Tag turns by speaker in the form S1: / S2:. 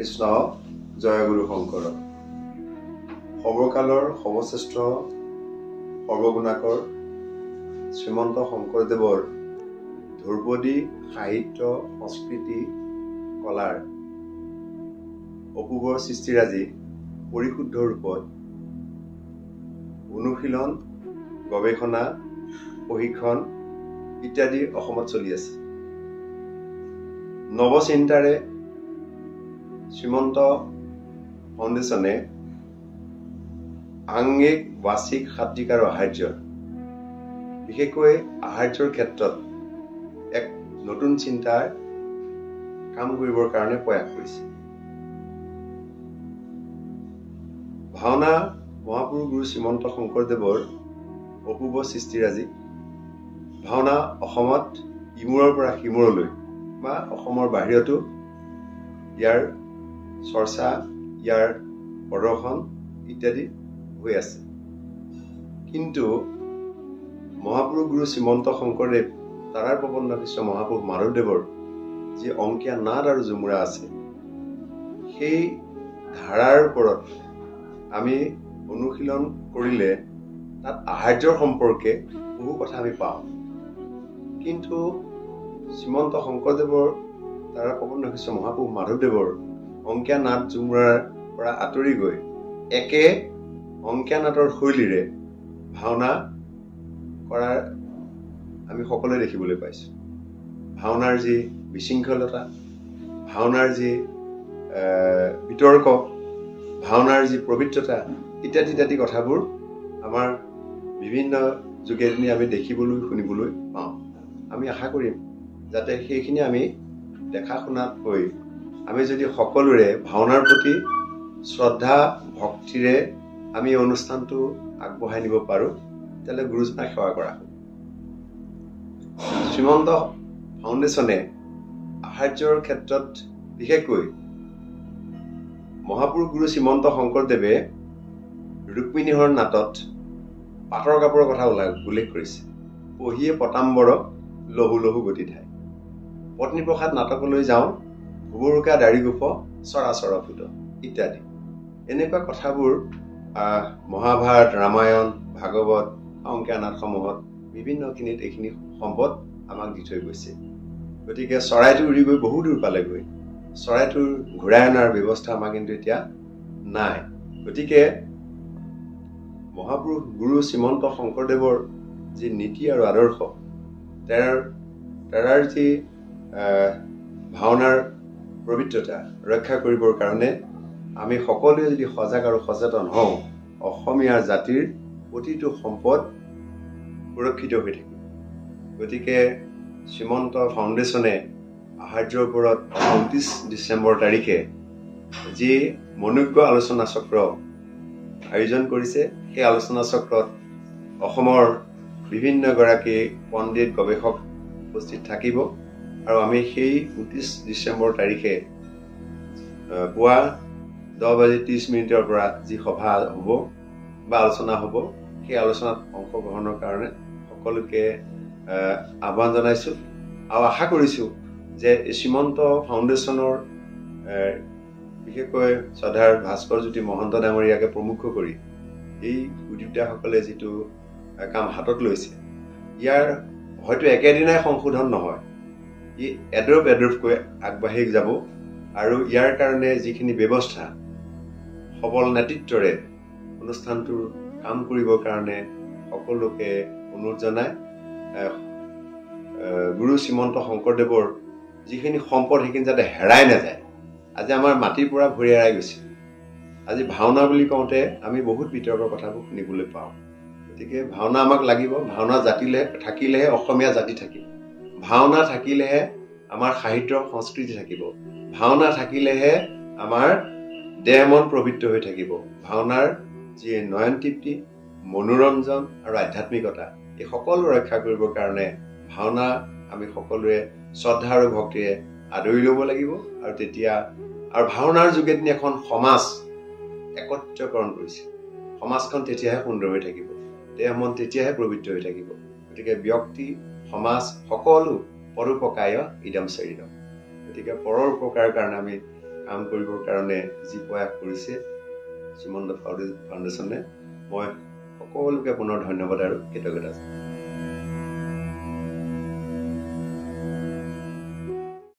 S1: কৃষ্ণ, জয়গুৰু শংকৰ। সৰ্বকালৰ সৰ্বশ্ৰেষ্ঠ সৰ্বগুণাকৰ শ্ৰীমন্ত শংকৰদেৱৰ ধ্ৰুপদী সাহিত্য সংস্কৃতি কলাৰ অপূৰ্ব সৃষ্টিৰাজি পৰিশুদ্ধ ৰূপত অনুশীলন, গৱেষণা, প্ৰশিক্ষণ ইত্যাদি অসমত চলি আছে। নৱচিন্তাৰে শ্ৰীমন্ত ফাউণ্ডেশ্যনে আংগিক, বাচিক, সাত্বিক আৰু আহাৰ্য, বিশেষকৈ আহাৰ্যৰ ক্ষেত্ৰত এক নতুন চিন্তাৰ কাম কৰিবৰ কাৰণে প্ৰয়াস কৰিছে। ভাওনা মহাপুৰুষ গুৰু শ্ৰীমন্ত শংকৰদেৱৰ অপূৰ্ব সৃষ্টিৰাজি। ভাওনা অসমত ইমূৰৰ পৰা সিমূৰলৈ বা অসমৰ বাহিৰতো ইয়াৰ চৰ্চা, ইয়াৰ প্ৰদৰ্শন ইত্যাদি হৈ আছে। কিন্তু মহাপুৰুষ গুৰু শ্ৰীমন্ত শংকৰদেৱ তাৰাৰ প্ৰবন্ধ বিশ্ব মহাপুৰুষ মাধৱদেৱৰ যি অংকীয়া নাট আৰু ঝুমুৰা আছে, সেই ধাৰাৰ ওপৰত আমি অনুশীলন কৰিলে তাত আহাৰ্যৰ সম্পৰ্কে বহু কথা আমি পাওঁ। কিন্তু শ্ৰীমন্ত শংকৰদেৱৰ তাৰা প্ৰবন্ধ বিশ্ব মহাপুৰুষ মাধৱদেৱৰ অংকীয়া নাট ঝুমুৰাৰ পৰা আঁতৰি গৈ একে অংকীয়া নাটৰ শৈলীৰে ভাওনা কৰাৰ আমি সকলোৱে দেখিবলৈ পাইছোঁ। ভাওনাৰ যি বিশৃংখলতা, ভাওনাৰ যি বিতৰ্ক, ভাওনাৰ যি পবিত্ৰতা ইত্যাদি ইত্যাদি কথাবোৰ আমাৰ বিভিন্ন যোগেদি আমি দেখিবলৈ শুনিবলৈ পাওঁ। আমি আশা কৰিম যাতে সেইখিনি আমি দেখা শুনাতকৈ আমি যদি সকলোৰে ভাওনাৰ প্ৰতি শ্ৰদ্ধা ভক্তিৰে আমি অনুষ্ঠানটো আগবঢ়াই নিব পাৰোঁ, তেতিয়াহ'লে গুৰুজনাক সেৱা কৰা হ'ব। শ্ৰীমন্ত ফাউণ্ডেশ্যনে আহাৰ্যৰ ক্ষেত্ৰত বিশেষকৈ মহাপুৰুষ গুৰু শ্ৰীমন্ত শংকৰদেৱে ৰুক্মিণীহৰণ নাটত পাটৰ কাপোৰৰ কথা উল্লেখ কৰিছে। পহিয়ে পতাম্বৰ লহু লহু গতি ধাই। পত্নীপ্ৰসাদ নাটকলৈ যাওঁ, ভুবৰুকা দাড়ি গোফ চৰাচৰ ফুট ইত্যাদি। এনেকুৱা কথাবোৰ মহাভাৰত, ৰামায়ণ, ভাগৱত, অংকীয়া নাটসমূহত বিভিন্নখিনিত এইখিনি সম্পদ আমাক দি থৈ গৈছে। গতিকে চৰাইটো উৰি গৈ বহু দূৰ পালেগৈ, চৰাইটোৰ ঘূৰাই অনাৰ ব্যৱস্থা আমাৰ কিন্তু এতিয়া নাই। গতিকে মহাপুৰুষ গুৰু শ্ৰীমন্ত শংকৰদেৱৰ যি নীতি আৰু আদৰ্শ, তেৰাৰ যি ভাওনাৰ পবিত্ৰতা ৰক্ষা কৰিবৰ কাৰণে আমি সকলোৱে যদি সজাগ আৰু সচেতন হওঁ, অসমীয়া জাতিৰ প্ৰতিটো সম্পদ সুৰক্ষিত হৈ থাকিব। গতিকে শ্ৰীমন্ত ফাউণ্ডেশ্যনে আহাৰ্যৰ ওপৰত 29 ডিচেম্বৰ তাৰিখে যি মনোজ্ঞ আলোচনা চক্ৰ আয়োজন কৰিছে, সেই আলোচনা চক্ৰত অসমৰ বিভিন্ন গৰাকী পণ্ডিত গৱেষক উপস্থিত থাকিব। আৰু আমি সেই 29 ডিচেম্বৰ তাৰিখে পুৱা 10:30 পৰা যি সভা হ'ব বা আলোচনা হ'ব, সেই আলোচনাত অংশগ্ৰহণৰ কাৰণে সকলোকে আহ্বান জনাইছোঁ। আৰু আশা কৰিছোঁ যে শ্ৰীমন্ত ফাউণ্ডেশ্যনৰ বিশেষকৈ শ্ৰদ্ধাৰ ভাস্কৰ জ্যোতি মহন্ত ডাঙৰীয়াকে প্ৰমুখ কৰি এই উদ্যোক্তাসকলে যিটো কাম হাতত লৈছে, ইয়াৰ হয়তো একেদিনাই সংশোধন নহয়, ই এদৰূপ এদৰূপকৈ আগবাঢ়ি যাব। আৰু ইয়াৰ কাৰণে যিখিনি ব্যৱস্থা সবল নেতৃত্বৰে অনুষ্ঠানটোৰ কাম কৰিবৰ কাৰণে সকলোকে অনুৰোধ জনাই গুৰু শ্ৰীমন্ত শংকৰদেৱৰ যিখিনি সম্পদ সেইখিনি যাতে হেৰাই নাযায়। আজি আমাৰ মাটিৰ পৰা ভৰি হেৰাই গৈছে। আজি ভাওনা বুলি কওঁতে আমি বহুত বিতৰ্কৰ কথাবোৰ শুনিবলৈ পাওঁ। গতিকে ভাওনা আমাক লাগিব। ভাওনা জাতিলে থাকিলেহে অসমীয়া জাতি থাকিব, ভাওনা থাকিলেহে আমাৰ সাহিত্য সংস্কৃতি থাকিব, ভাওনা থাকিলেহে আমাৰ দেহ মন পবিত্ৰ হৈ থাকিব। ভাওনাৰ যি নয়ন তৃপ্তি, মনোৰঞ্জন আৰু আধ্যাত্মিকতা, এই সকলো ৰক্ষা কৰিবৰ কাৰণে ভাওনা আমি সকলোৱে শ্ৰদ্ধা আৰু ভক্তিৰে আদৰি ল'ব লাগিব। আৰু তেতিয়া আৰু ভাওনাৰ যোগেদি এখন সমাজ একত্ৰীকৰণ কৰিছে, সমাজখন তেতিয়াহে সুন্দৰ হৈ থাকিব, দেহ মন তেতিয়াহে পবিত্ৰ হৈ থাকিব। গতিকে ব্যক্তি, সমাজ সকলো পৰোপকায় ইদম শৰীৰম। গতিকে পৰৰ উপকাৰৰ কাৰণে আমি কাম কৰিবৰ কাৰণে যি প্ৰয়াস কৰিছে শ্ৰীমন্ত ফাউণ্ডেশ্যনে, মই সকলোকে পুনৰ ধন্যবাদ আৰু কৃতজ্ঞতা।